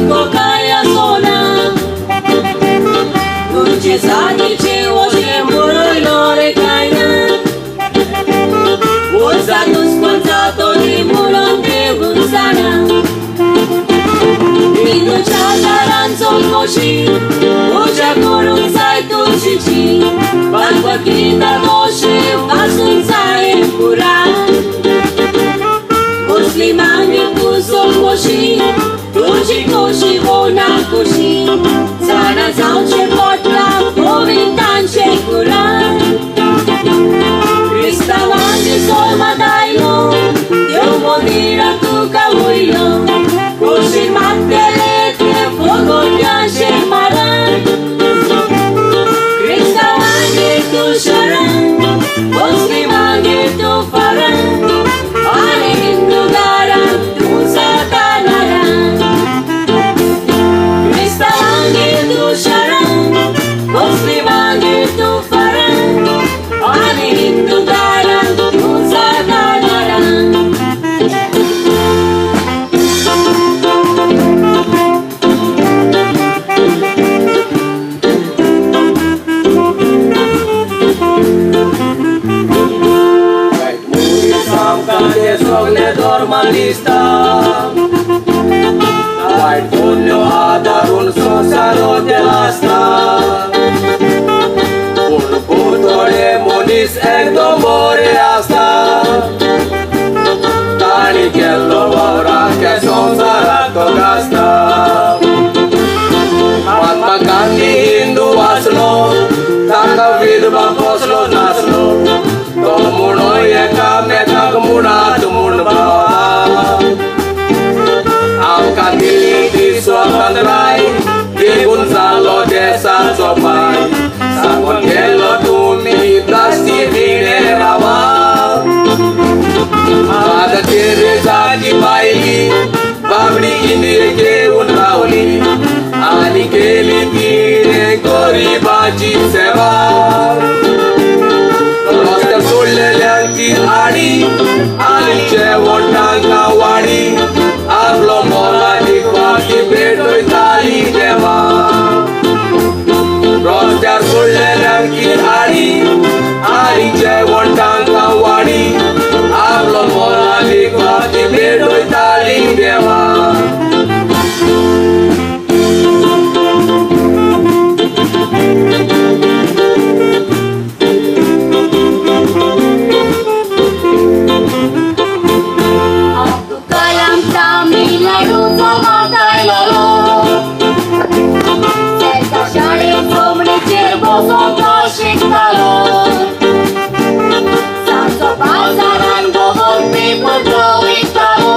इतको काय असोना तुमचे जातीचे अशें बरयलो रे काय ना वर्सा दुस्मान जातली म्हणून देवून जाणा हिंदूच्या दारांचो खोशी पुजा करूंक जाय तुळशीची भगवत गीता तशें वाचूंक जाय पुराण मुस्लिमांनी तुजो खोशी तुजी खोशी वो ना खोशी जाणा जावचें पडटा गोविंदांचें कुराण क्रिस्तांवांनी सोलमात आयलो देव मंदिराक तुका वयलो खोशी मागतले ते फगोट्याचें मारण क्रिस्तांवांगेर तूं शरण मुस्लिमांगेर तूं फरण आनी हिंदू घरांत तूं जाता नाराण क्रिस्तांवांगेर तूं शरण मुस्लिमांगेर तूं फरण आनी हिंदू घरांत तूं जाता नाराण. मनीस आमकां ते सगळे धर्मान दिसता वायट बोल्यो आदारून संवसार ते आसता पूण थोडे मनीस एकदम बरे आसता तांणी केल्लो वावर आख्या संवसाराक तो गाजता. महात्मा गांधी हिंदू आसलो ताका विधवा कसलो नासलो तो म्हणून एकामेकाक मुणात म्हूण भावा आमकां दिली ती स्वतंत्राय देखून जालो देसाचो पाय सांगून गेलो तुमी दासती विणे रावा. मादर तेरेसाची बायली बाबडी इंदिर घेवन रावली आनी केली तिणें गरिबाची सेवा. रस्त्यार सोडलेल्यांची आडी आनी जेवण तांकां वाडी आपलो मोलादीक वाती भेटयताली देवा. रस्त्यार सोडलेल्यांची आडी आनी जेवण तांकां वाडी आपलो मोलादीक वाती भेटयताली देवा. अब्दुल कलाम तामिळनाडूचो मातायलो तेका शाळेंत जमनीचेर बसून तो शिकतालो सांजचो बाजारान भोंवून पेपर तो विकतालो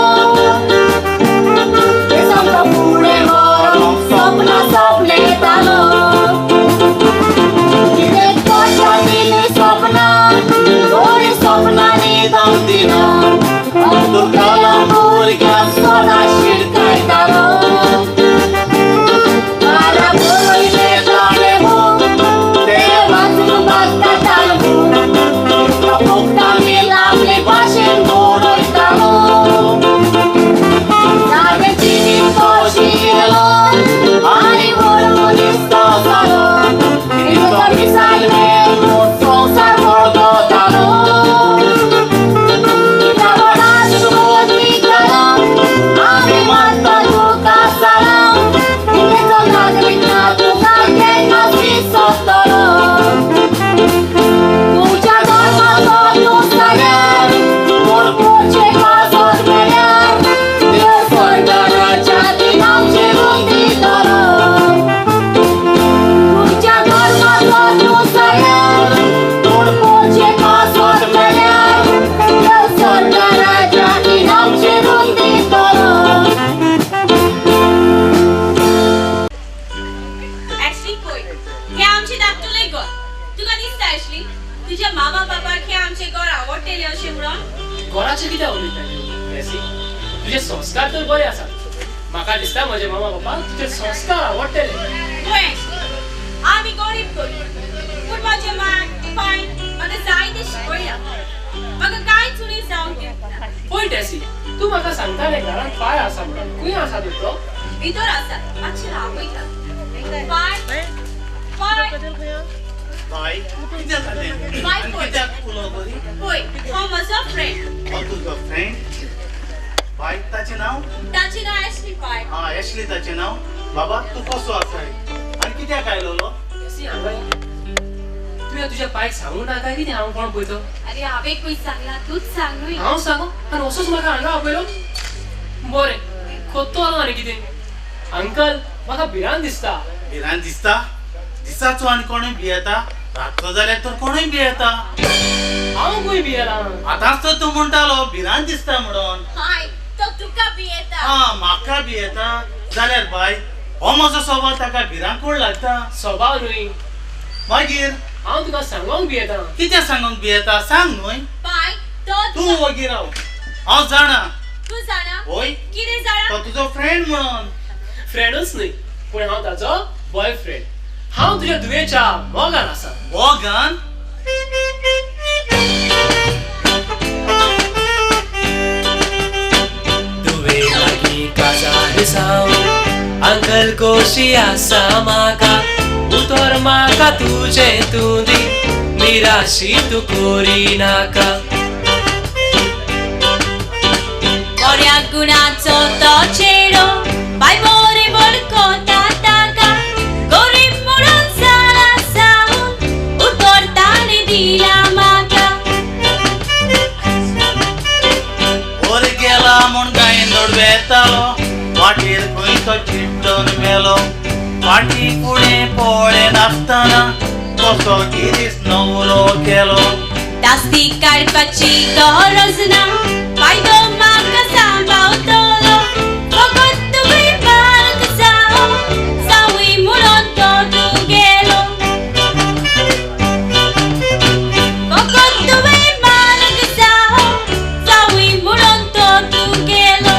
ते सामको फुडें व्हरूंक सपनां सपनेतालो कितें पडटा दिली सपनां बरीं सपनांनी दम दिना अब्दुल कलाम भुरग्यांक सदां शिडकायतालो. बारा बरयलें ताणें बूक ते वाचून बसता बूक बूक तामील आपले भाशेन बरयतालो ताणें जिवीत तो शिकलो आनी व्हड मनीस तो जालो हिंदूचो मिसायल मॅन म्हूण संवसार वळखतालो. आमी मानता तुका सलाम इतलेचो नागरीक ना तुका केन्नाच विसरतलो. तुज्या धर्माचो तूं जाल्यार पूण पोरचें पासत मेल्यार देव स्वर्गाच्या दिनांचेर दितलो. तुज्या धर्माचो तूं जाल्यार पूण पोरचें पासत मेल्यार देव स्वर्गाच्या दिनांचेर दितलो. ऍशली पळय हें आमचें धाकटुलें घर तुका दिसता ऍशली तुज्या मामा बापाक हें आमचें घर आवडटलें अशें म्हणून? घराचें कित्याक उलयता टॅसी? तुजे संस्कार तर बरे आसात. म्हाका दिसता म्हजे मामा बापाक तुजे संस्कार आवडटले. पळय ऍशली आमी गरीब गरीब पूण म्हजे माय पाय म्हाका जायतें शिकयलां म्हाका कांयच उणी जावंक दिवंक ना. पळय टॅसी, तूं म्हाका सांगतालें घरांत पाय आसा म्हणून. खंय आसा तर तो? भितर आसा, मातशें रावयता. पाय पाय बाय, कितें जालें? बाय पळय. कित्याक उलो बरी? पळय, हो म्हजो फ्रेंड. हो तुजो फ्रेंड? बाय, ताचें नांव? ताचें नांव एशली पाय. आं, एशली ताचें नांव. बाबा, तूं कसो आसाय आनी कित्याक आयलोलो? तुवें तुज्या पायक सांगू ना काय कितें हांव कोण पळय तो? अरे हांवें खंय सांगलां, तूंच सांग न्हय. हांव सांगू आनी असोच म्हाका हांगा आपयलो? बरें, कोत्तो आलो आनी कितें? अंकल, म्हाका भिरांत दिसता. भिरांत दिसता? दिसाचो आनी कोणूय भियेता, रातचो जाल्यार तर कोणूय भियेता. हांव खंय भियेला? आतांच तर तूं म्हणटालो भिरांत दिसता म्हणून. हाय, तो तुका भियेता. आं, म्हाका भियेता जाल्यार बाय, हो म्हजो स्वभाव ताका भिरांकूळ लागता. स्वभाव न्हय. मागीर हांव तुका सांगोंक भियेता. कितें सांगोंक भियेता? सांग न्हय. पाय, तो तूं वगी राव, हांव जाणा. तूं जाणा? हय. कितें जाणा? तो तुजो फ्रेंड म्हणून. फ्रेंडूच न्हय, पूण हांव ताचो बॉयफ्रेंड. हांव तुज्या धुवेच्या मोगान आसा. मोगान? धुवे लागीं काजार जावं अंकल कोशी आसा म्हाका, उतर म्हाका तुजें तूं दी, निराशी तूं करी नाका. बऱ्या गुणाचो तो चेडो, बाय बरें वळखता ताका, गरीब म्हणून सारा जावन उतर ताणें दिला म्हाका. वर गेला म्हूण गायंदोड वेतालो, वाटेर खंय तो चिड्डून मेलो, फाटी फुडें पळयनासतना कसो गिरीस नवरो केलो. दास्ती काडपाची गरज ना, फायदो म्हाका सांबाळटलो, फकत तुवें मार्ग जावं जावूय म्हणून तो तुगेलो. फकत तुवें मार्ग जावं जावूय म्हणून तो तुगेलो.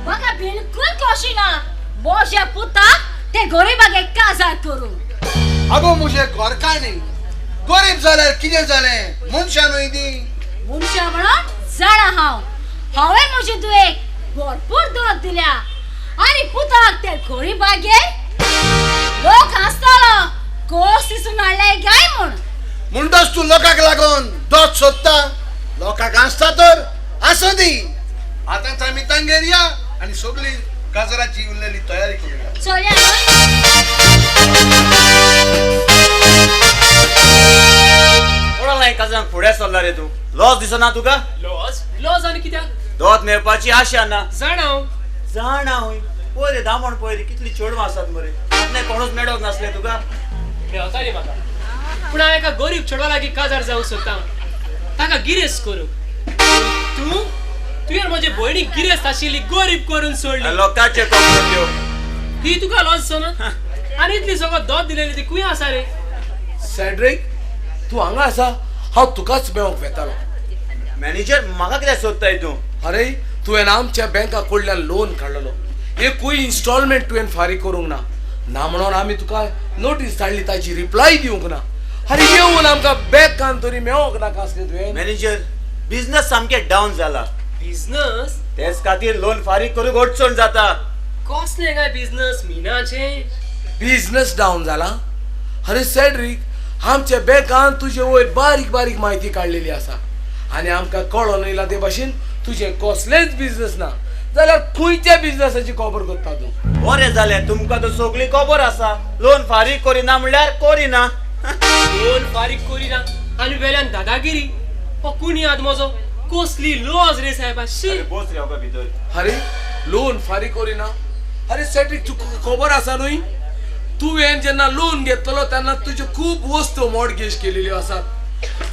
म्हाका बिलकूल खोशी ना म्हज्या पुताक ते गरिबागे काजार करूं. अगो म्हजें घरकान्नी न्ही, गरीब जाल्यार कितें जालें, मनशां न्हय ती. मनशां म्हणून जाणा हांव, हांवें म्हजे धुवेक भरपूर दूद दिल्या आनी पुताक ते गरिबागे लोक हांसतलो कोस दिसून हाडले काय म्हूण. म्हणटच तूं लोकांक लागून दोत सोदता, लोकांक हांसता तर आसूं दी. आतांच आमी तांगेर या आनी सगळी काजराची उरलेली तयारी करुया. चलया. कोणाला काजरांक फुडें सरला रे तूं? लॉस दिसना तुका? लॉस? लॉस आनी कित्याक? दोत मेळपाची आशा ना. जाणा हांव. जाणा हूंय. पळय रे दामण, पळय रे कितली चेडवां आसात मरे, आतले कोणूच मेळोंक नासले तुका. मेळता रे म्हाका, पूण हांव एका गरीब चेडवा लागीं काजार जावंक सोदता, ताका गिरेस्त करूंक. तूं तुवें म्हजे भयणीक गिरेस्त आशिल्ली गरीब करून सोडली. लोकांचे कपडे ही तुका लॉस दिसना? आनी इतली सगळो दोत दिलेली ती खंय आसा रे? सॅड्रीक, तूं हांगा आसा, हांव तुकाच मेळोंक वेतालो. मॅनेजर, म्हाका कित्याक सोदताय तूं? अरे तुवें आमच्या बँका कडल्यान लोन काडलेलो, एकूय इन्स्टॉलमेंट तुवें फारीक करूंक ना. ना म्हणून आमी तुका नोटीस धाडली, ताची रिप्लाय दिवंक ना. अरे येवन आमकां बँकान तरी मेळोंक नाका आसलें तुवें? मॅनेजर, बिझनस सामकें डावन जाला. बिझनस? तेच खातीर लोन फारीक करूंक अडचण जाता. कसलें काय बिझनस? मिनाचें बिझनस डावन जाला? अरे सॅड्रीक, आमच्या बँकान तुजे वयर बारीक बारीक म्हायती काडलेली आसा आनी आमकां कळोन येयला ते भाशेन तुजें कसलेंच बिझनस ना जाल्यार खंयच्या बिझनसाची खबर करता तूं? बरें जालें, तुमकां तर सगळी खबर आसा. लोन फारीक करिना म्हणल्यार करिना. लोन फारीक करिना आनी वेल्यान दादागिरी. हो कोणी आद म्हजो? कसली लॉज रे साहेबा. शी, बोस रे हो भितर. अरे लोन फारीक करिना? अरे सॅड्रीक, तुका खबर आसा न्हय, तुवें जेन्ना लोन घेतलो तेन्ना तुज्यो खूब वस्तू मॉर्गेज केलेल्यो आसात.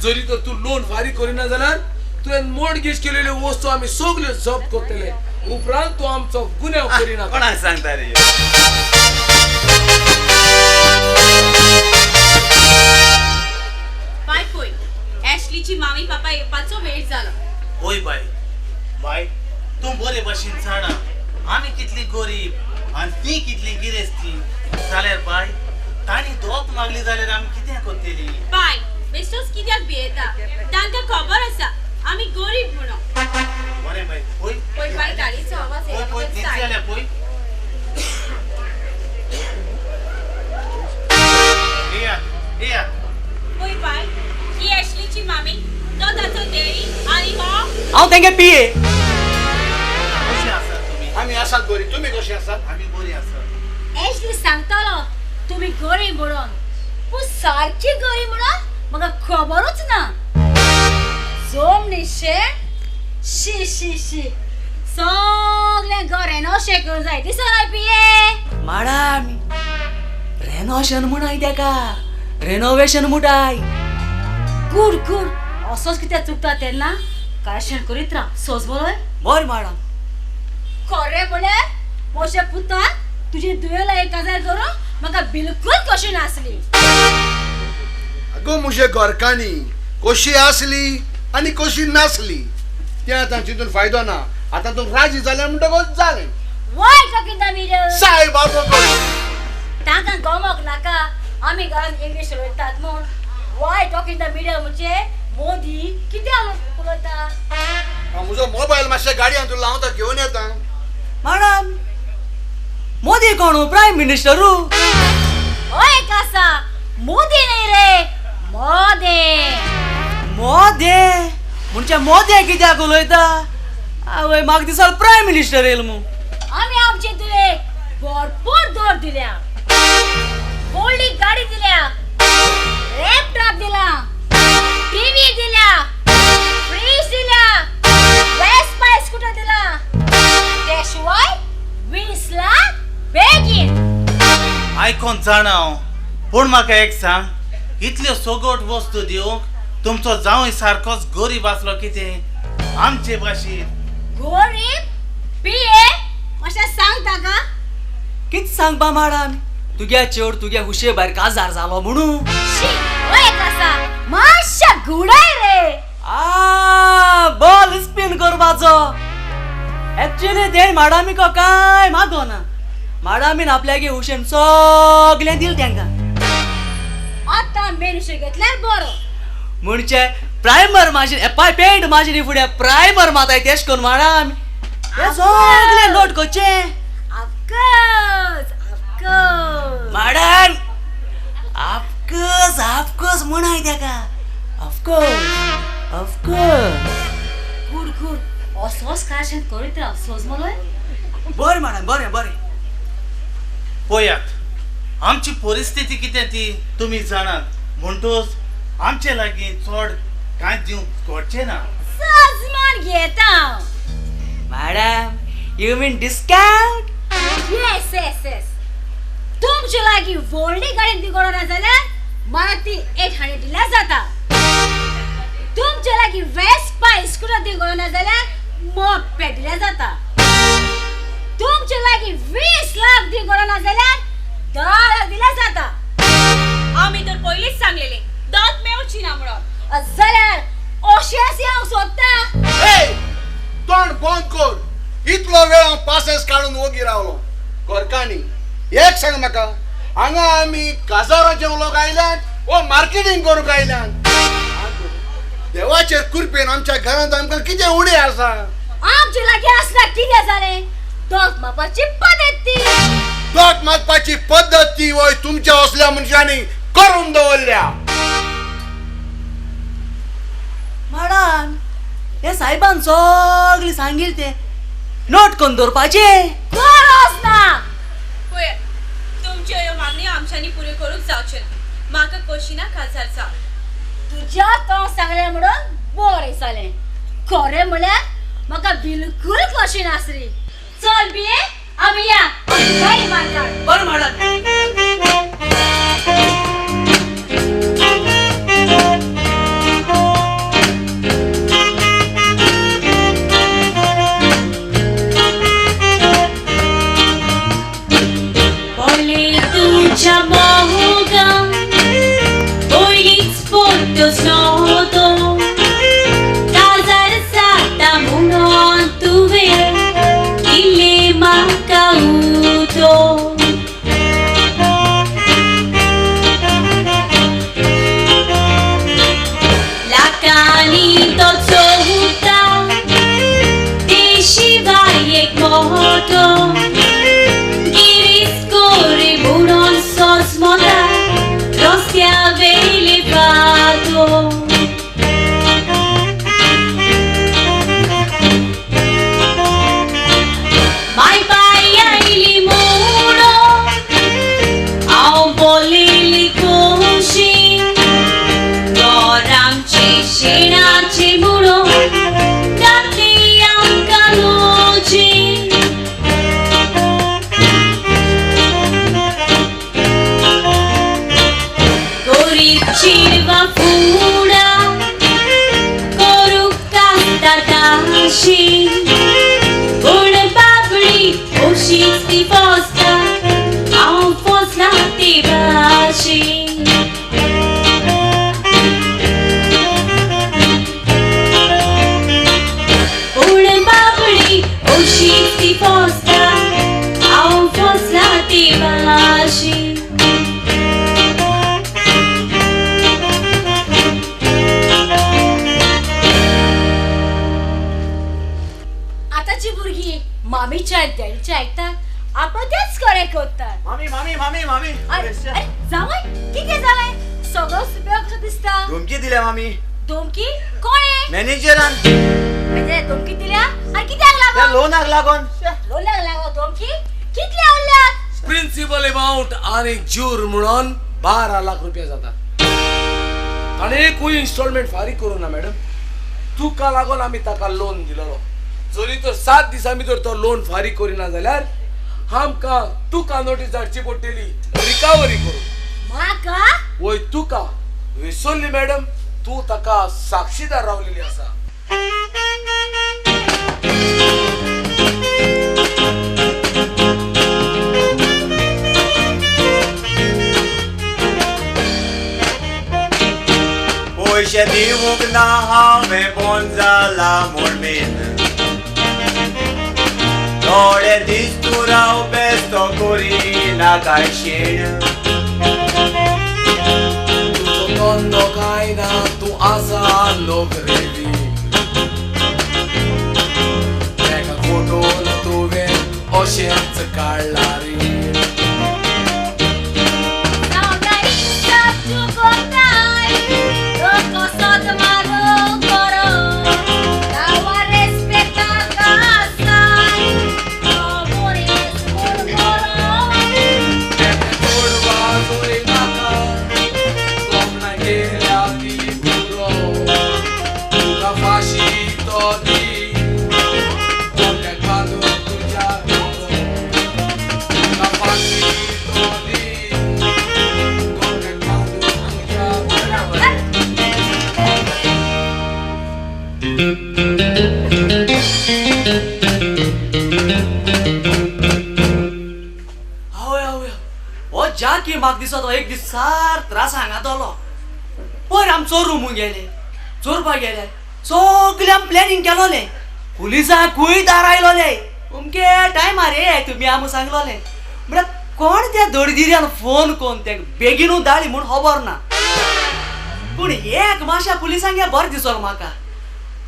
जरी तर तूं लोन फारीक करिना जाल्यार तुवें मॉर्गेज केलेल्यो वस्तू आमी सगल्यो जप्त करतले. उपरांत तूं आमचो गुन्यांव करिना. कोणाक सांगता रे? बाय पळय, एशलीची मामी पापा येवपाचो वेळ जालो. हय बाय, बाय तूं बरे भाशेन जाणा आमी कितली गरीब आनी ती कितली गिरेस्ती. जाल्यार बाय, तांणी दोत मागली जाल्यार आमी कितें करतली? बाय, बेश्टोच कित्याक भियेता? तांकां खबर आसा आमी गरीब म्हणून. गाडयेचो आवाज येयला म्हाका जाय. पळय पळय बाय, ही एशलीची मामी, तो ताचो डॅडी आनी हो हांव तेंगे पिये. कशी आसात तुमी? आमी आसात बरी, तुमी कशी आसात? आमी बरी आसात. एशली सांगतालो तुमी गरीब म्हणून, पूण सारकी गरीब म्हणून म्हाका खबरूच ना. जोमणीशें शी शी शी, सगळें घर रेनोशें करूंक जाय दिसना पिये. मॅडम रेनोशन म्हणाय तेका, रेनोवेशन मुटाय. गुड गुड, असोच कित्याक चुकता तेन्ना करेक्शन करीत राव, सोज बरोय. बरें मॅडम. खरें म्हळ्यार म्हज्या पुतान तुजे दुयेला एक काजार करूंक म्हाका बिलकूल कशी नासली. अगो म्हजे घरकान्नी कशी आसली आनी कशी नासली तें आतां चिंतून फायदो ना. आतां तूं राजी जालें म्हणटकच जालें. Why talking the middle? सायब तांकां गमोक नाका आमी घरांत इंग्लीश उलयतात म्हूण. वाय टॉकींग the middle म्हणजे मोदी कित्याक उलयता? म्हजो मोबायल मातशें गाडयेन तुला हांव तो घेवन येता. मॅडम मोदी कोण? प्रायम मिनिस्टरू? हय आसा, मोदी न्ही रे, मोदे. मोदे म्हणजे मोदे कित्याक उलयता? आवय म्हाका दिसल प्रायम मिनिस्टर येयल मू. आमी आमचे तुवें भरपूर दर दिल्या, व्हडली गाडी दिल्या, लॅपटॉप दिला, टीव्ही दिल्या, फ्रीज दिल्या, वेस्पा स्कूटर दिला, ते शिवाय 20 लाख बेगीन. आयकोन जाणा हांव, पूण म्हाका एक सांग, इतल्यो सगट वस्तू दिवंक तुमचो जावंय सारकोच गरीब आसलो कितें आमचे भाशेन? गरीब पिये मातशें सांग ताका. कितें सांगपा मॅडम, तुग्या चेड तुग्या हुशे भायर काजार जालो म्हणून. शी आसा मातशें गुडाय रे. आ बॉल स्पिन करपाचो. एक्चुअली ते मॅडमीको कांय मागोना, मॅडमीन आपल्यागे हुशेन सगळें दिलें तांकां. आतां मेन विशय घेतल्यार बरो. म्हणजे प्रायमर माशीन पाय पेंट माशीनी फुडें प्रायमर माताय तेश करून मॅडम हे सगळें नोट करचें. Of course of course madam, of course of course म्हणाय तेका, of course of course. Good good, असोच करेक्शन करीत राव, सोज मलोय. बरें मॅडम, बरें बरें. पळयात आमची परिस्थिती कितें ती तुमी जाणात, म्हणटूच आमचे लागीं चड कांय दिवंक घडचें ना. सजमान घेता madam. You mean discount? Yes yes yes. तुमचे लागीं व्हडली गाडी दिगोडना जाल्यार मारुती 800 दिल्यार जाता. तुमचे लागीं वेस्पा स्कूटर दिगोडना जाल्यार मोपेड दिल्यार जाता. तुमचे लागीं 20 लाख दिगोडना जाल्यार 10 लाख दिल्यार जाता. आमी तर पयलींच सांगलेलें दत मेवची ना म्हणून. जाल्यार अशेंच हांव सोदता. तोंड बंद कर. इतलो वेळ हांव पासेस काडून वोगी रावलो. घरकान्नी एक सांग म्हाका, हांगा आमी काजाराचें उलोवंक आयल्यात वो मार्केटींग करूंक आयल्यात? देवाचेर कृपेन आमच्या घरांत आमकां कितें उणें आसा? आमचे लागीं आसल्यार कितें जालें? दोत मारपाची पद्दत ती. दोत मारपाची पद्दत ती वय तुमच्या असल्या मनशांनी करून दवरल्या. मॅडम हे साहेबान सगळें सांगिल्लें तें नोट करून दवरपाचें. गरज ना. पळयात तुमच्यो ह्यो मागण्यो आमच्यांनी पुऱ्यो करूंक जावच्यो ना. म्हाका कशी ना काजार जाव. तुज्या तोंड सांगलें म्हणून बरें जालें. खरें म्हळ्यार म्हाका बिलकूल कशी नासली. चल बिये आमी या गाडी मारता. बरें मॅडम. तुझ्या मोगा पयलींच पोरतोच न्हवतो काजार जाता म्हणून तुवें दिलें म्हाका उदक. आतांची भुरगीं मामीच्या डॅडीच्या आयकतात, आपण तेच खरें करतात. मामी मामी मामी मामी. अरे जावय, कितें जालें? सगळो सुप्यो कसो दिसता. धमकी दिल्या मामी. धमकी? कोणे? मॅनेजरान. मॅनेजरान धमकी दिल्या? आनी कित्याक लागोन? लोनाक लागोन. लोनाक लागोन धमकी? कितले उरल्यात? प्रिन्सिपल एमाउंट आनी ज्यूर म्हणून 12 लाख रुपया जातात. आनी एकूय इन्स्टॉलमेंट फारीक करूं ना मॅडम. तुका लागोन आमी ताका लोन दिलेलो. जरी तर 7 दिसां भितर तो लोन फारीक करिना जाल्यार आमकां तुका नोटीस धाडची पडटली रिकवरी करूं. म्हाका? वय तुका. विसरली मॅडम, तूं ताका साक्षीदार रावलेली आसा. पयशे दिवंक ना हांवें बोन जाला म्हूण बीन थोडे दीस तूं राव बेस्तो करिना काय शीण. तुजो धंदो काय ना, तूं आसा नोकरेवी. तेका कोटोन तुवें अशेंच काडला रे. जाकी म्हाका दिसत एक दीस सार त्रास हांगातलो. पयर आम चोरू गेले, चोरपाक गेले, सगळे आम प्लॅनिंग केलोलें. पुलिसांकूय दार आयलोले अमके टायमार ये तुमी आम सांगलोले. म्हळ्यार कोण त्या दळदिऱ्यान फोन कोण ते बेगीनू धाडली म्हूण खबर ना. पूण एक मातशा पुलिसांक बरें दिसलो म्हाका.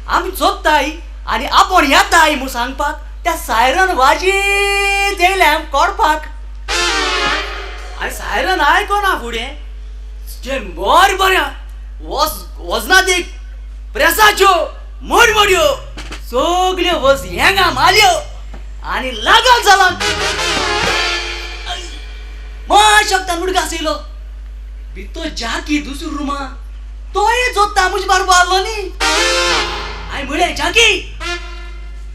आमी चोत्ताय आनी आपूण येताय म्हूण सांगपाक त्या सायरन वाजीत येयले आम कोडपाक. आनी सायरन आयकोना फुडें जें बरें बरें वजना देख प्रेसाच्यो मोडमोड्यो सगल्यो वज हेंगा मारल्यो आनी लागल जालां. मातशें उडकास येयलो भितर जाकी दुसरो रुमा तोय जोत्ता म्हजे बारबो आहलो न्ही. हांवें म्हळें जाकी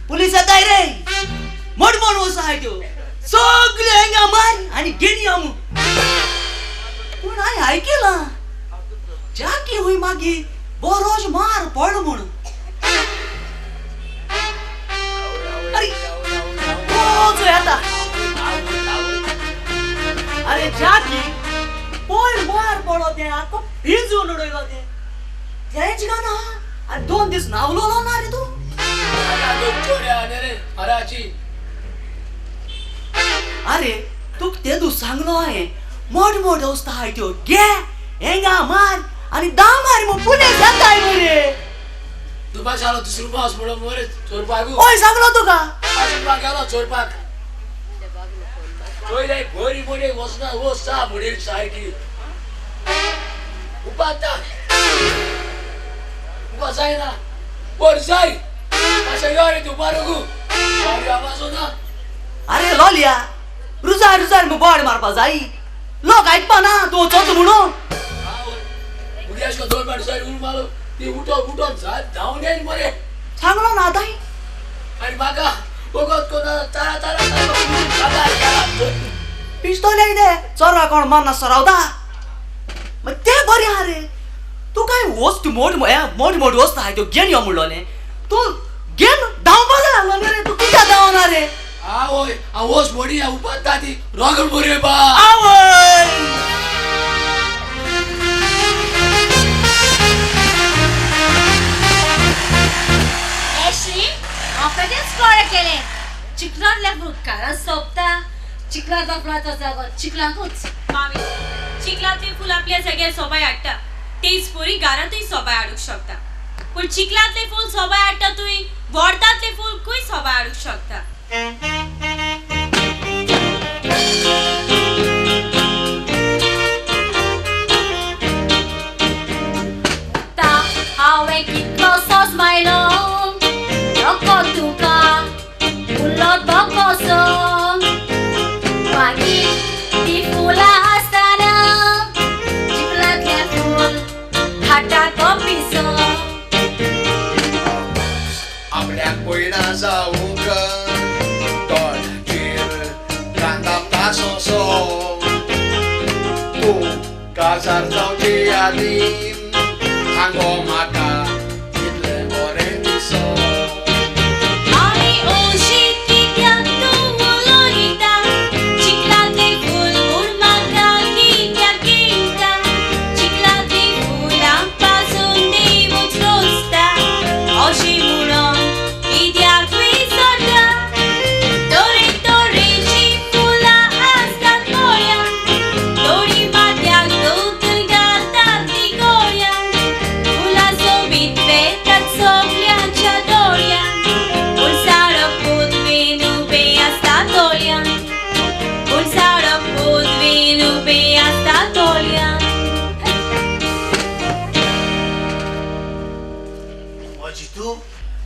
पुलीस येताय रे, मोडमोड वस आहाय त्यो सगळे हेंगा मार आनी घेवन यो म्हूण. पूण हांवें आयकलां जाकी हूंय मागीर बरोच मार पडलो म्हूण. अरे रोज येता. अरे जाकी पयर मार पडलो तें आख्खो पिंजून उडयलो तें तेंच गाना. आनी 2 दीस न्हावलोलो ना रे तूं. अरे तुका तेदू सांगलो हांवें मोड मोड वस्ता आहाय त्यो घे हेंगा मार आनी दाव मार म्हूण पुलीस येताय मरे. तुका सांगलो दुसरो पावस म्हणून मरे चोरपाक. हय सांगलो तुका. गेलो चोरपाक. चोयले बरी बरी वचना वस्ता म्हणेल सारकी उपाता उपा जायना बर जाय मातशें यो रे तूं बारगू आवाज ना. अरे लोलिया रुजार रुजार मग बोड मारपा जाय. लोक आयकपा ना तूं वचत म्हणून. भुरग्याक 2 फावटी जाय उर मारलो ती उठोन उठोन धांवन येयन मरे. सांगलो ना आतां. आनी म्हाका वगत कोण तारा तारा पिस्तोल कितें चोरा कोण मारना सरावता. मागीर तें बरें आहा रे. तूं कांय वस्त मोड मोड मोड वस्त आहाय त्यो घेवन यो म्हणलोलें. तूं घेवन धांवपा जाय आहलोलें रे. तूं कित्याक धांवना रे? आवय आवस मोडी उपाता ती रोगड बरे बा. आवय एशी हांवेंच कळ्ळें केलें. चिखलांतल्या फुलकारां सोंपता. चिखलांतलो फुलाचो जागो चिखलांकूच. मामी चिखलांतली फूल आपल्या जाग्यार सोबाय हाडटा तेच परी घरांतूय सोबाय हाडूंक शकता. पूण चिखलांतलें फूल सोबाय हाडटा तुवें वॉर्डांतलें फूल खंय सोबाय हाडूंक शकना. आपल्याक पयना जावंक तोंडाचेर कांदा सोंसो तूं काजार जावचे आदीं सांगो म्हाका कितलें बरें दिसो.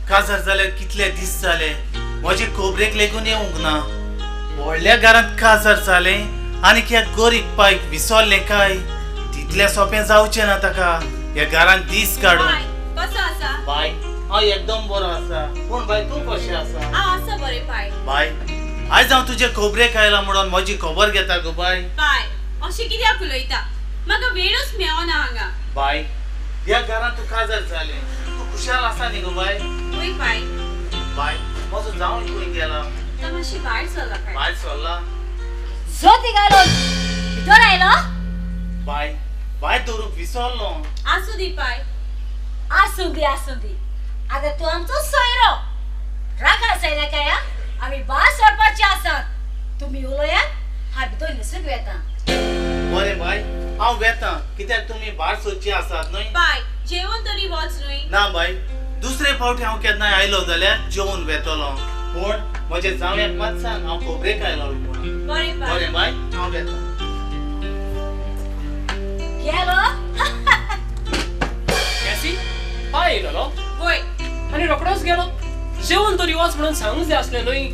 काजार जाल्यार कितले दीस जाले म्हजे खबरेक लेगून येवंक ना. व्हडल्या घरांत काजार जालें आनी ह्या गरीब पायक विसरलें काय तितलें सोंपें जावचें ना ताका ह्या घरांत दीस काडून. कसो आसा बाय? हांव एकदम बरो आसा. पूण बाय तूं कशें आसा? हांव आसा बरें पाय. बाय आयज हांव तुजे खबरेक आयला म्हणून म्हजी खबर घेता गो बाय. बाय अशें कित्याक उलयता? म्हाका वेळूच मेळना हांगा. बाय ह्या घरांत तूं काजार जालें तूं खुशाल आसा न्ही गो बाय? वय बाय. बाय म्हजो जावंय खंय गेला? तो मातशी भायर सरला. भायर सरला? जोती घालून भितर आयलो? बाय भायर दवरूंक विसरलो. आसूं दी पाय. आसूं दी आसूं दी. आतां तूं आमचो सोयरो. रागार जायना काय? आमी भायर सरपाचे आसात. तुमी उलयात, हांव भितर न्हेसूंक वेता. बरें बाय हांव वेता कित्याक तुमी भायर सरची आसात न्हय. बाय जेवण तरी वच न्हय. ना बाय दुसरे फावटी हांव केन्नाय आयलो जाल्यार जेवन वेतलो. पूण म्हजे जावयाक मात सांग हांव खबरेक आयलो म्हणून. बरें बाय. बरें बाय हांव वेता. गेलो कॅसी पाय येयलो? वय. आनी रोखडोच गेलो. जेवन तरी वच म्हणून सांगूंक जाय आसलें न्हय.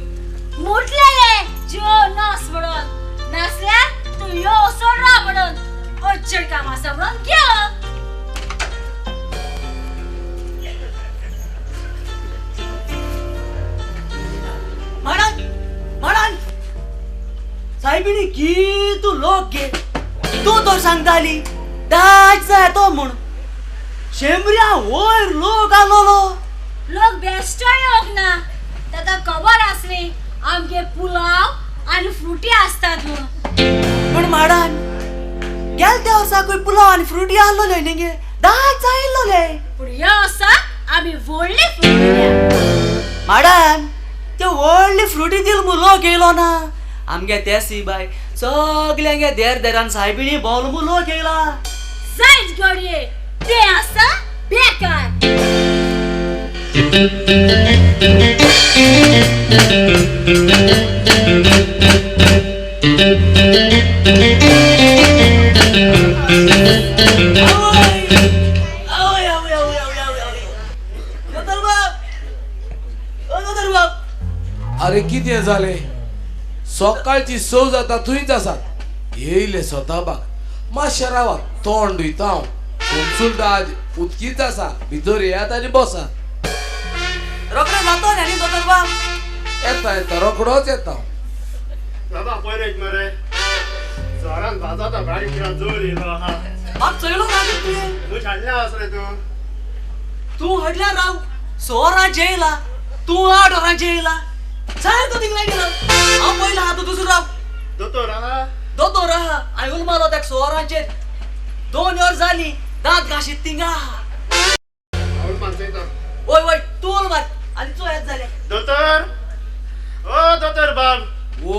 म्हटलेलें जेवन नस म्हणून, नासल्यार तूं यो वचून राव म्हणून. अर्जंट काम आसा म्हणून गेलो. माडान माडान सायबिणी की तूं लोक गे तूं तर सांगताली दाज जाय तो म्हूण शेंबऱ्या वयर लोक आलोलो. लोक बेश्टो येवंक ना. ताका खबर आसली आमगे पुलाव आनी फ्रुटी आसतात म्हूण. पूण माडान गेल त्या वर्साकूय पुलाव आनी फ्रुटी आसलोले न्ही गे, दाज आयिल्लोले. पूण ह्या वर्सा आमी व्हडली फ्रुटी दिल्या. माडान ते व्हडली फ्रुटी दिल म्हूण लोक येयलो ना. आमगे तेसी बाय सगल्यांगे देर देरान सायबिणी भोंवलो म्हूण लोक येयला. जायच घडये ते आसा बेकार. अरे कितें जालें? सकाळची 6 जाता थंयच आसात. येयले स्वताबाक मातशें रावात तोंड धुयता हांव. कोन्सुल्ताद उदकीच आसा भितर येयात आनी बसात. रोखडो जातो न्ही दोतोर बाब? येता येता रोखडोच येता. बाबा पयर एक मरे जोरान भाजता बारीक जोर येयलो आहा. बाब चोयलो ना तुवें? तूं हाडल्या वच रे तूं. तूं हाडल्या राव 6 वरांचेर येयला तूं 8 वरांचेर येयला. सारको थिंग लायलो. हांव पयलो आहा तूं दुसरो राव. दोतोर आहा? दोतोर आहा. हांवें उलमालो ताका 6 वरांचेर. 2 वर जाली दांत घाशीत थिंगा आहा. वय वय तूं उल मार आनी चोय येत जाल्यार. दोतोर ओ दोतोर बाब. ओ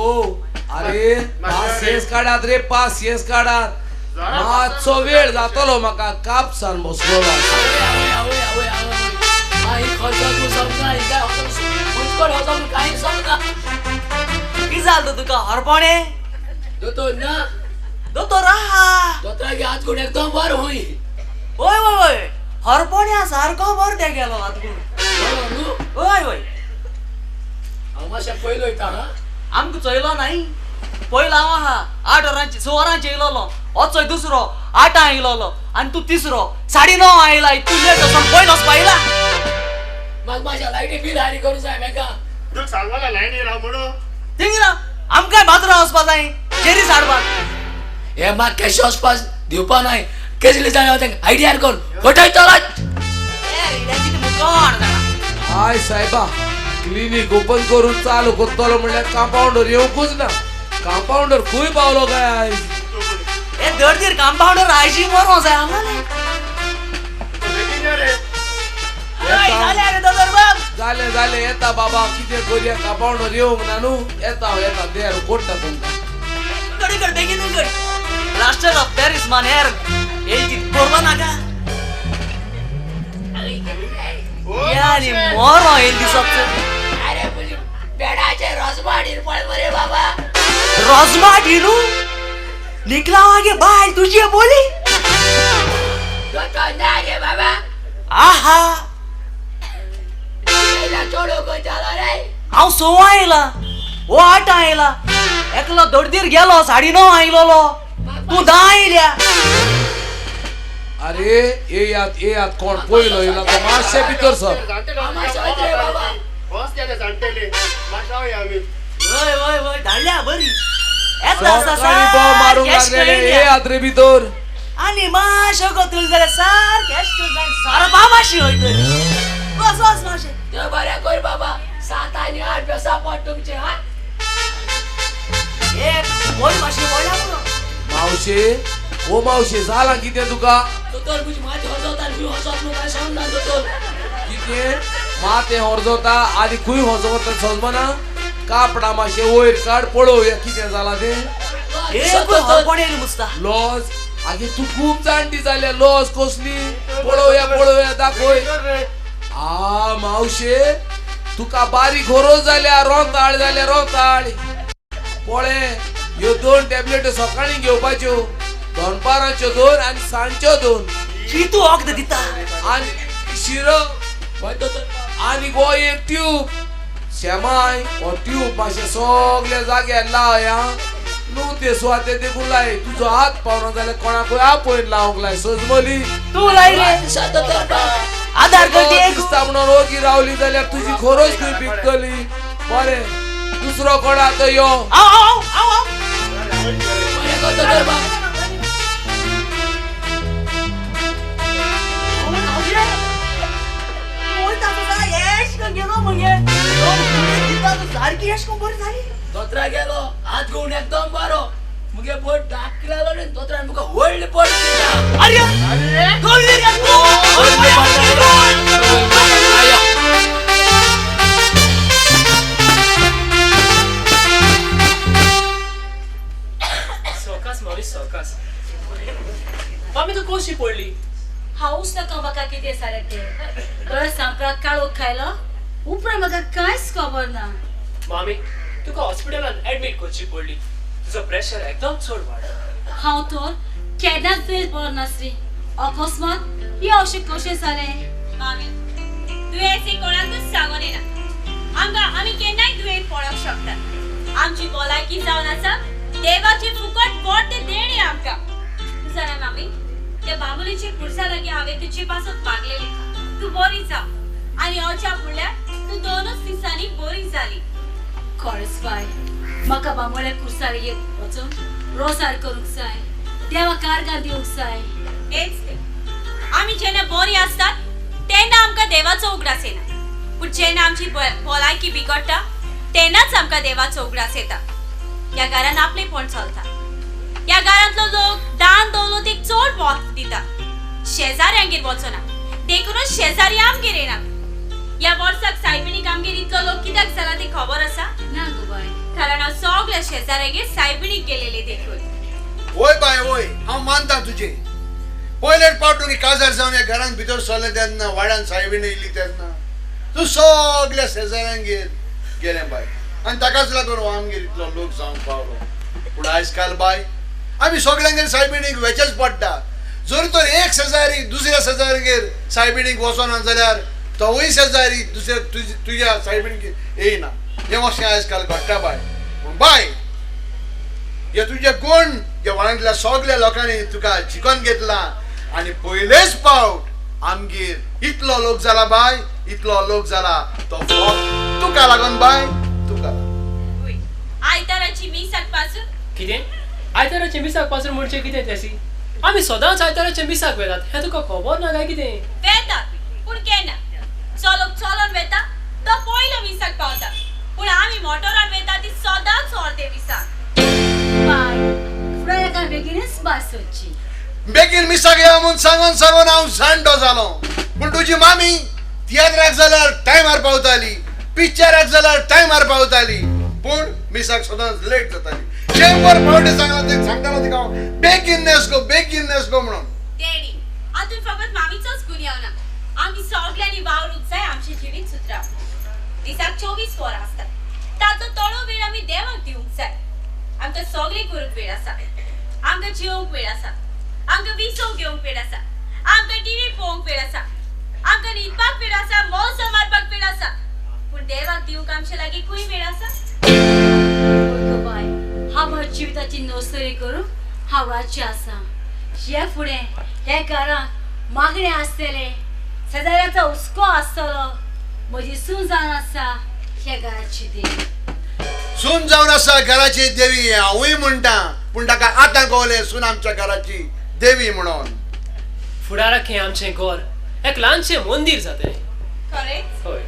अरे 5 येस काडात रे 5 येस काडात. मातसो वेळ जातलो म्हाका कापसान बसलो. कितें जालें तुका हरपोणें? दोतोर ना दोतोर आहा. दोतोरागे हात गुण एकदम बरो हुंय. वय वय वय हरपोण्या सारको बरो ते गेलो हात गुण. वय वय हांव मातशें पयलो वयता. हा आमकां चोयलो नाय. पयलो हांव आहा 8 वरांचेर 6 वरांचेर येयलोलो. हो चोय दुसरो 8 येयलोलो आनी तूं तिसरो 9:30 आयला. तूं लेट वचोन पयलो वचपा आयला. म्हाका मातशें लायटी बील हारी करूं जाय म्हाका. तुका सांगला लायनी राव म्हणून. थिंग राव आमकां बाजरा वचपा जाय चेरीस हाडपाक. हे म्हाका कॅश वचपाक दिवपा नाय केसले जाय तांकां आयडियार कर फटयतलो. हाय साहेबा क्लिनीक ओपन करून चालू करतलो म्हणल्यार कंपाउंडर येवंकूच ना. कंपाउंडर खंय पावलो काय आयज? हे दर्दीर कंपाउंडर आयजी मरो जाय हांगा. जालें जालें येता बाबा कितें करुया कंपाउंडर येवंक ना न्हू. येता येता देर कोट्टा तुमकां. कडी कर बेगीन कर. प्लास्टर ऑफ पॅरिस मान हेर येयची करपा नाका. यानी मोरो येयल दिसत. अरे म्हजी बेडाचेर रोजमाडीर पळय मरे बाबा. रोजमाडीरू निकला आगे बायल तुजी बोली. दोतोर ना गे बाबा. आहा हांव 6 आयला वो 8 आयला एकलो दर्दीर गेलो 9:30 आयलोलो तूं 10 आयल्या. अरे येयात येयात कोण पयलो येयला तो मातशें भितर सर. वय वय वय धाडल्या बरी मारूंक लागलेले येयात रे भितर. आनी मातशें गोतल जाल्यार सारकें सारो बाबाशी वयतली. बस बस मातशें ते बरें कर बाबा. 7 आनी 8 बेसा पोट तुमचें. हा एक बोल मातशें बोल्या पुरो. मावशे ओ मावशे जालां कितें तुका? दोतोर म्हजी माती हजवता आनी खंय हजवत न्हू काय सांगना दोतोर. कितें माथें हरजवता आनी खंय हजवता समजना? कापडां मातशें वयर काड पळोवया कितें जालां तें. लॉज आगे तूं खूब जाणटी जाल्या. लॉज कसली पळोवया पळोवया दाखय. आ मावशे तुका बारीक गरज जाल्या रोंताळ जाल्या रोंताळ. पळय ह्यो 2 टॅबलेट सकाळीं घेवपाच्यो, दनपाराच्यो 2 आनी सांजच्यो 2. तूं वखद दिता आनी शिरप आनी गो एक ट्यूब शेमाय. हो ट्यूब मातशें सगल्या जाग्यार लाय आं. न्हू ते सुवाते देखून लाय. तुजो हात पावना जाल्यार कोणाकूय आपोवन लावंक लाय. सजमली तूं लाय रे आधार दिसता म्हणून ओगी रावली जाल्यार तुजी खरोच खंय पिकतली. बरें दुसरो कोण आतां यो. दोतरा गेलो हात घेवन एकदम बरो मुगे बोट दाखयलो न्ही दोतरान मुका व्हडली बोट दिला. अरे सवकास मावली सवकास. मामी तूं कशी पडली? हांवूच नाका म्हाका कितें जालें तें. बरें सामकां काळोख खायलो उपरांत म्हाका कांयच खबर ना. मामी तुका हॉस्पिटलान एडमीट करची पडली. तुजो प्रेशर एकदम चड वाडलो. हांव तर केन्नाच दुयेंस बरो नासली. अकस्मात हें अशें कशें जालें? मामी दुयेंस हें कोणाकूच सांगून येना. आमकां आमी केन्नाय दुयेंत पडोंक शकतात. आमची भलायकी जावन आसा देवाची फुकट बोट तें देणें आमकां. तूं जाणा मामी त्या बाबुलीचे पुरसा लागीं हांवें तुजे पासत मागलेलें तूं बरी जाव आनी अजाप म्हणल्यार तूं 2 दिसांनी बरी जाली. खरेंच बाय म्हाका बांबोळ्या कुर्सार वचून रोसार करूंक जाय, देवा कारगार दिवंक जाय. हेच तें आमी जेन्ना बरी आसतात तेन्ना आमकां देवाचो उगडास येना, पूण जेन्ना आमची भलायकी बिगडटा तेन्नाच आमकां देवाचो उगडास येता. ह्या घरान आपलेपण चलता. ह्या घरांतलो लोक दान दौलतीक चड म्हत्व दिता. शेजाऱ्यांगेर वचना देखूनच शेजारी आमगेर येना. ह्या वर्साक सायबिणीक आमगेर इतलो लोक कित्याक जाला ती खबर आसा? ना गो बाय. कारण हांव सगळ्या शेजाऱ्यांगेर सायबिणीक गेलेले देखून. वय बाय वय हांव मानता तुजें. पयलेच फावट तुमी काजार जावन ह्या घरान भितर सरलें तेन्ना वाड्यान सायबीण येयली तेन्ना तूं सगल्या शेजाऱ्यांगेर गेलें बाय आनी ताकाच लागून हो आमगेर इतलो लोक जावंक पावलो. पूण आयज काल बाय आमी सगल्यांगेर सायबिणीक वेचेच पडटा. जर तर एक शेजारी दुसऱ्या शेजाऱ्यांगेर सायबिणीक वचना जाल्यार तोवूय शेजारी दुसऱ्या तुज्या सायबिणीक येयना. हें अशें आयज काल घडटा बाय. पूण बाय हे तुजे गुण ह्या वाड्यांतल्या सगल्या लोकांनी तुका जिखोन घेतला आनी पयलेच फावट आमगेर इतलो लोक जाला बाय, इतलो लोक जाला तो फक्त तुका लागून बाय, तुका. आयताराची मिसाक पासून कितें? आयताराचे मिसाक पासून म्हणजे कितें तेसी? आमी सदांच आयताराचे मिसाक वेतात हें तुका खबर ना काय कितें? वेतात पूण केन्ना चलोक चलोन वेता तो पयलो मिसाक पावता, पूण आमी मोटोरान वेता ती सदांच अर्दे मिसाक. बाय फुडें एका बेगीनच बस वचची. बेगीन मिसाक या म्हूण सांगून सांगून हांव जाणटो जालो, पूण तुजी मामी तियात्राक जाल्यार टायमार पावताली, पिक्चराक जाल्यार टायमार पावताली, पूण मिसाक सदांच लेट जाताली. 100 फावटी सांगला ते सांगतालो तिका हांव बेगीन न्हेस गो, बेगीन न्हेस गो म्हणून. डॅडी आतून फकत मामीचोच गुन्यांव ना, आमी सगल्यांनी वावरूंक जाय आमचें जिवीत सुदरावंक. दिसाक 24 वरां आसतात, ताचो थोडो वेळ आमी देवाक दिवंक जाय. आमकां सगळें करूंक वेळ आसा, आमकां जेवंक वेळ आसा, आमकां विसव घेवंक वेळ आसा, आमकां टीव्ही पळोवंक वेळ आसा, आमकां न्हिदपाक वेळ आसा, मौज मारपाक वेळ आसा, पूण देवाक दिवंक आमचे लागीं खंय वेळ आसा? बाय हांव म्हज्या जिविताची नोसरी करूंक हांव आसा. हे फुडें हे घरांत मागणें आसतलें, शेजाऱ्याचो हुस्को आसतलो. म्हजी सून जावन आसा हे घराची देवी. सून जावन आसा घराची देवी हांवूय म्हणटा, पूण ताका आतां कळलें सून आमच्या घराची देवी म्हणून. फुडाराक हें आमचें घर एक ल्हानशें मंदीर जातलें. खरेंच? हय.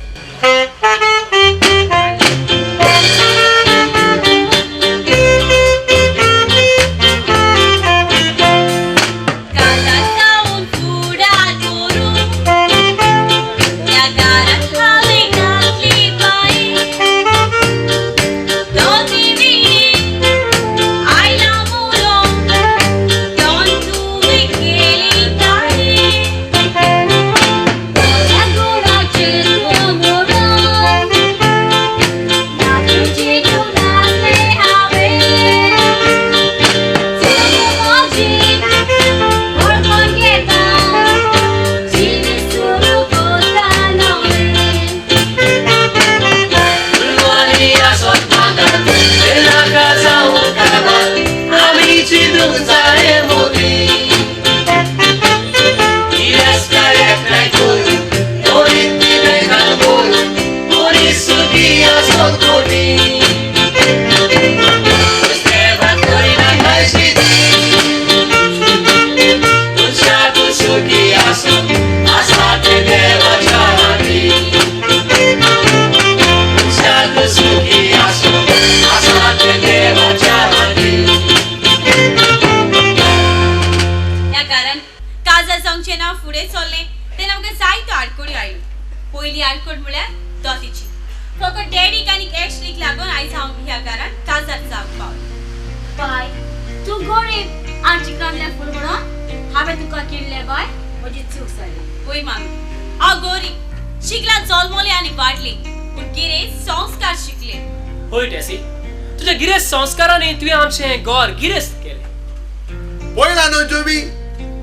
संस्काराने तुवें आमचें घर गिरेस्त केलें. पळयला न्हय तुमी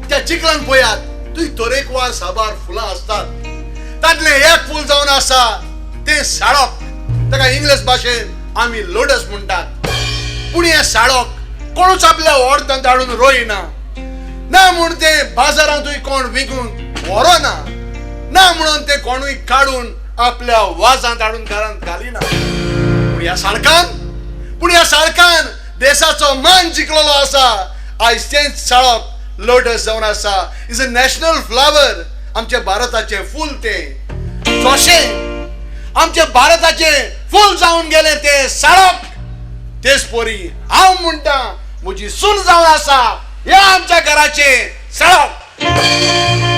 त्या चिखलान पळयात, तुय तरेकवार साबार फुलां आसतात, तातलें एक फूल जावन आसा तें साळोक, ताका इंग्लीश भाशेन आमी लोटस म्हणटात. पूण हें साळोक कोणूच आपल्या ऑर्दांत हाडून रोयना, ना म्हूण तें बाजारांतूय कोण विकून व्हरोना, ना म्हणून तें कोणूय काडून आपल्या वाजांत हाडून घरांत घालिना. पूण ह्या साळकान, पूण ह्या साळकान देशाचो मान जिखलेलो आसा. आयज तेंच साळक लोटस जावन आसा, is a national flower. आमच्या भारताचें फूल तें, जशें आमच्या भारताचें फूल जावन गेलें तें साळक, तेच परी हांव म्हणटा म्हजी सून जावन आसा ह्या आमच्या घराचें साळक.